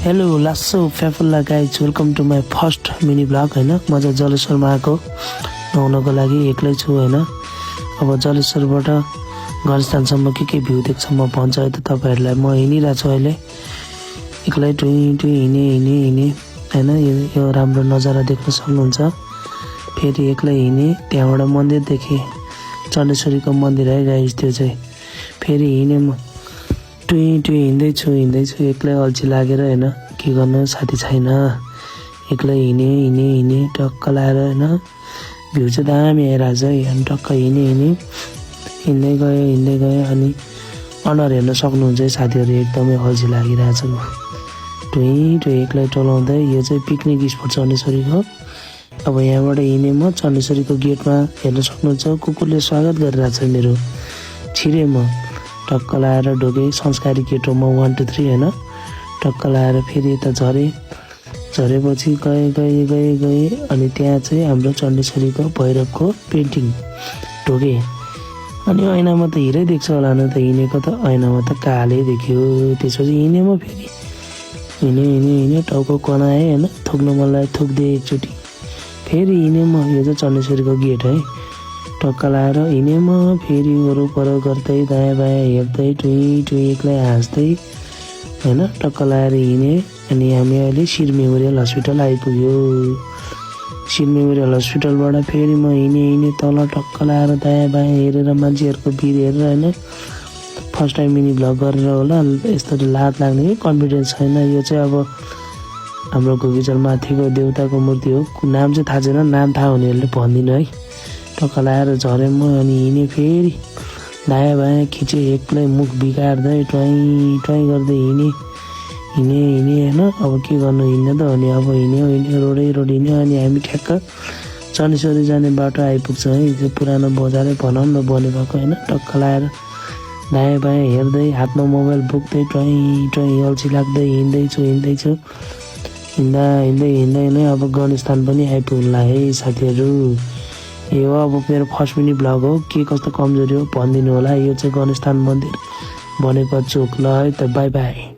Hello लासो फ्याफुल्ला guys welcome to my first mini blog होइन। म चाहिँ जलेश्वरमा आएको नुहाउनको लागि एक्लै छु होइन। अब जलेश्वरबाट घरस्थानसम्म के भ्यू देख्छ म भन्छु है त तपाईँहरूलाई। म हिँडिरहेको छु अहिले एक्लै टुई टुई हिँडेँ होइन। यो राम्रो नजारा देख्न सक्नुहुन्छ। फेरि एक्लै हिँडेँ, त्यहाँबाट मन्दिर देखेँ, चण्डेश्वरीको मन्दिर है गाइज त्यो चाहिँ। फेरि हिँडेँ म टुई हिँड्दैछु एक्लै अल्छी लागेर होइन। के गर्नु साथी छैन, एक्लै हिँडेँ टक्क लाएर होइन। भ्यू चाहिँ दामी आइरहेछ है। अनि टक्क हिँड्दै गएँ अनि अनुहार हेर्न सक्नुहुन्छ है साथीहरू, एकदमै अल्छी लागिरहेछ। टुई एक्लै टोलाउँदै। यो चाहिँ पिकनिक स्पट चण्डेश्वरीको। अब यहाँबाट हिँडेँ म चण्डेश्वरीको गेटमा, हेर्न सक्नुहुन्छ कुकुरले स्वागत गरिरहेछ मेरो। छिरेँ म टक्क लाएर ढोगेँ, संस्कारी केटो म 1 2 3 होइन। टक्क लाएर फेरि यता झरेपछि गएँ अनि त्यहाँ चाहिँ हाम्रो चण्डेश्वरीको भैरवको पेन्टिङ ढोगेँ। अनि ऐनामा त हिरै देख्छ होला न त, हिँडेको त ऐनामा त कालै देख्यो। त्यसपछि हिँडेँ म फेरि हिँडेँ टाउको कनाएँ होइन। थुक्नु मन लाग्यो थुक्दिएँ एकचोटि। फेरि हिँडेँ म, यो चाहिँ चण्डेश्वरीको गेट है। टक्क लाएर हिँडेँ म फेरि वरपर गर्दै दायाँ बायाँ हेर्दै टुई एक्लै हाँस्दै होइन। टक्क लाएर हिँडेँ अनि हामी अहिले शिर मेमोरियल हस्पिटल आइपुग्यो। शिर मेमोरियल हस्पिटलबाट फेरि म हिँडेँ तल टक्क लाएर दायाँ बायाँ हेरेर मान्छेहरूको भिड हेरेर होइन। फर्स्ट टाइम मिनी भ्लग गरेर होला यस्तरी लात लाग्ने कि कन्फिडेन्स छैन। यो चाहिँ अब हाम्रो घुगिचल माथिको देउताको मूर्ति हो। नाम चाहिँ थाहा छैन, नाम थाहा हुनेहरूले भनिदिनु है। टक्क लाएर झरेँ म अनि हिँडेँ फेरि दायाँ बायाँ खिचेँ एक्लै मुख बिगार्दै ट्वाइ गर्दै हिँडेँ होइन। अब के गर्नु, हिँड्न त हो नि। अब हिँड्यो रोड हिँड्यो अनि हामी ठ्याक्क चण्डेश्वरी जाने बाटो आइपुग्छ है। त्यो पुरानो बजारै भनौँ न बनेको होइन। टक्क लाएर दायाँ बायाँ हेर्दै हातमा मोबाइल बोक्दै ट्वाइ अल्छी लाग्दै हिँड्दैछु हिँड्दै नै अब गणेशस्थान पनि आइपुग्ला है साथीहरू। यो अब मेरो फर्स्ट मिनी भ्लग हो, के कस्तो कमजोरी हो भनिदिनु होला। यो चाहिँ गणेशस्थान मन्दिर भनेको चोक ल है त। By by.